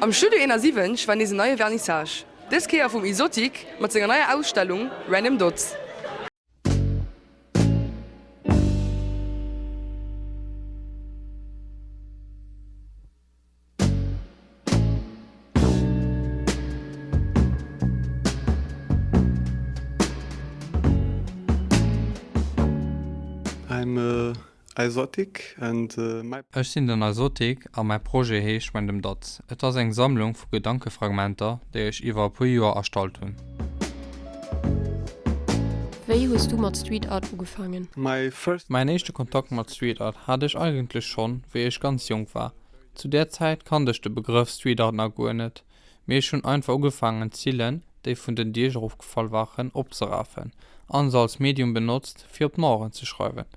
Am Studio 71 war nees en neie Vernissage, dës Kéier vum Isotic mat senger neier Ausstellung Random Dots. I'm Isotic and my. Ech sinn den Isotic a mäi Projet heescht Random Dots. Et ass eng Sammlung vu Gedankefragmenter, déi ech iwwer e puer Joer erstallt hunn. Wéi hues du mat Street Art ugefaangen? My first. Mäin éischte Kontakt mat Street Art hat ech eigentlech schonn, wéi ech ganz jonk war. Zu där Zäit kannt ech de Begrëff Street Art nach guer net, mee ech hunn einfach ugefaangen d'Zillen, déi vun den Diech erofgefall waren, opzerafen an se als Medium benotzt, fir op d'Maueren ze schreiwen.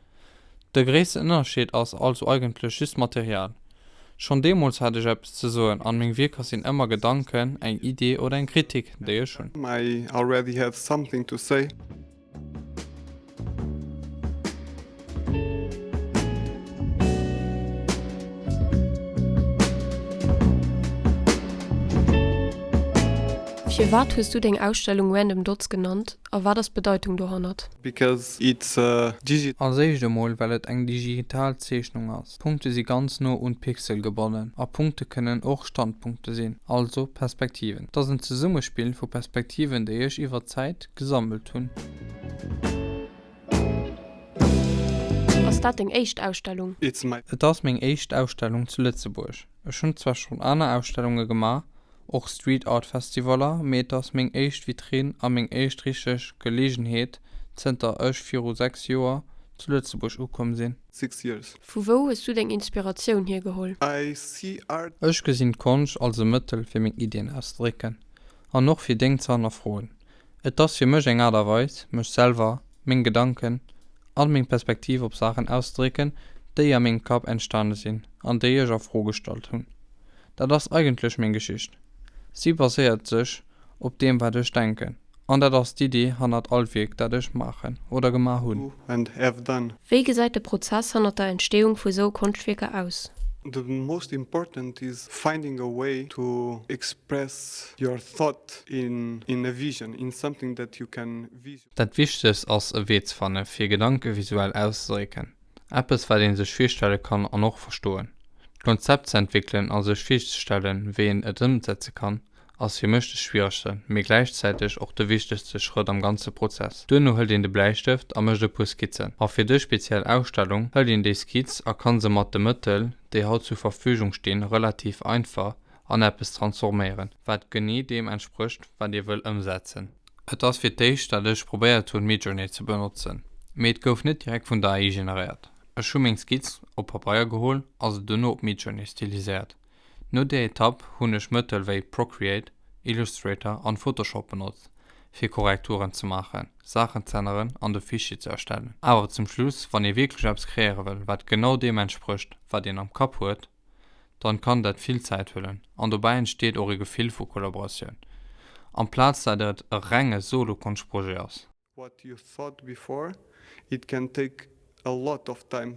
De gréissten Ënnerscheed ass also eigentlech just d'Material. Schonn deemools hat ech eppes ze soen an meng Wierker sinn ëmmer Gedanken, eng Idee oder eng Kritik, déi ech hunn. I already had something to say. Firwat hues du deng Ausstellung Random Dots genannt a wat ass d'Bedeitung dohannert? Because it's a digital. Als éischt emol well et eng digital Zeechnung ass. D'Punkte si ganz no un d'Pixel gebonnen a Punkte kënnen och Standpunkte sinn, also Perspektiven. Et ass en Zesummespill vu Perspektiven déi ech iwwer d'Zäit gesammelt hunn. Ass dat deng éischt Ausstellung? It's my. Et ass meng éischt Ausstellung zu Lëtzebuerg. Ech hunn zwar schonn aner Ausstellunge gemaach, och Street Art Festivaller, mee et ass meng éischt Vitrinn a meng éischt richteg Geleegenheet zënter ech viru 6 Joer zu Lëtzebuerg ukomm sinn. 6 years. Vu wou hues du deng Inspiratioun hiergeholl? I see art. Ech gesinn d'Konscht als e Mëttel fir meng Iddien auszedrécken an och fir Déng ze hannerfroen. Et ass fir mech eng Aart a Weis, mech selwer, meng Gedanken an meng Perspektiv op Saachen auszedrécken, déi a mengem Kapp entstane sinn an déi ech a Fro gestallt hunn. Dat ass eigentlech meng Geschicht. Si baséiert sech op deem wat ech denken an dat ass d'Iddi hannert all Wierk dat ech maachen oder gemaach hunn. And have done. Wéi gesäit de Prozess hannert der Entstehung vu sou Konschtwierker aus? The most important is finding a way to express your thought in in a vision, in something that you can visualize. Dat Wichtegst ass e Wee ze fanne fir Gedanke visuell auszedrécken. Eppes wat een sech virstelle kann an och verstoen. D'Konzept ze entwéckelen a sech virzestellen, wéi een et ëmsetze kann, ass fir mech de schwieregsten, mee gläichzäiteg och de wichtegste Schrëtt am ganze Prozess. Duerno hëlt een de Bläistëft a mécht e puer Skizzen. A fir dës speziell Ausstellung hëlt een déi Skizz a kann se mat de Mëttel, déi haut zur Verfügung stinn, relativ einfach an eppes transforméieren, wat genee deem entsprécht, wat ee wëll ëmsetzen. Et ass fir d'éischt dat ech probéiert hunn Midjourney ze benotzen, mee et gouf net direkt vun der AI generéiert. Ech hu meng Skizz op Pabeier geholl a se dono op Midjourney stiliséiert. No där Etapp hunn ech Mëttel wéi Procreate, Illustrator an Photoshop benotzt fir Korrekturen ze maachen, Saachen z'änneren an de Fichier ze erstellen. Awer zum Schluss, wann ee wierklech eppes kreéiere wëll wat genau deem entsprécht wat een am Kapp huet, dann kann dat vill Zäit huelen an dobäi entsteet och e Gefill vu Kollaboratioun, amplaz dat et e renge Solo-Konschtprojet ass. What you thought before, it can take a lot of time.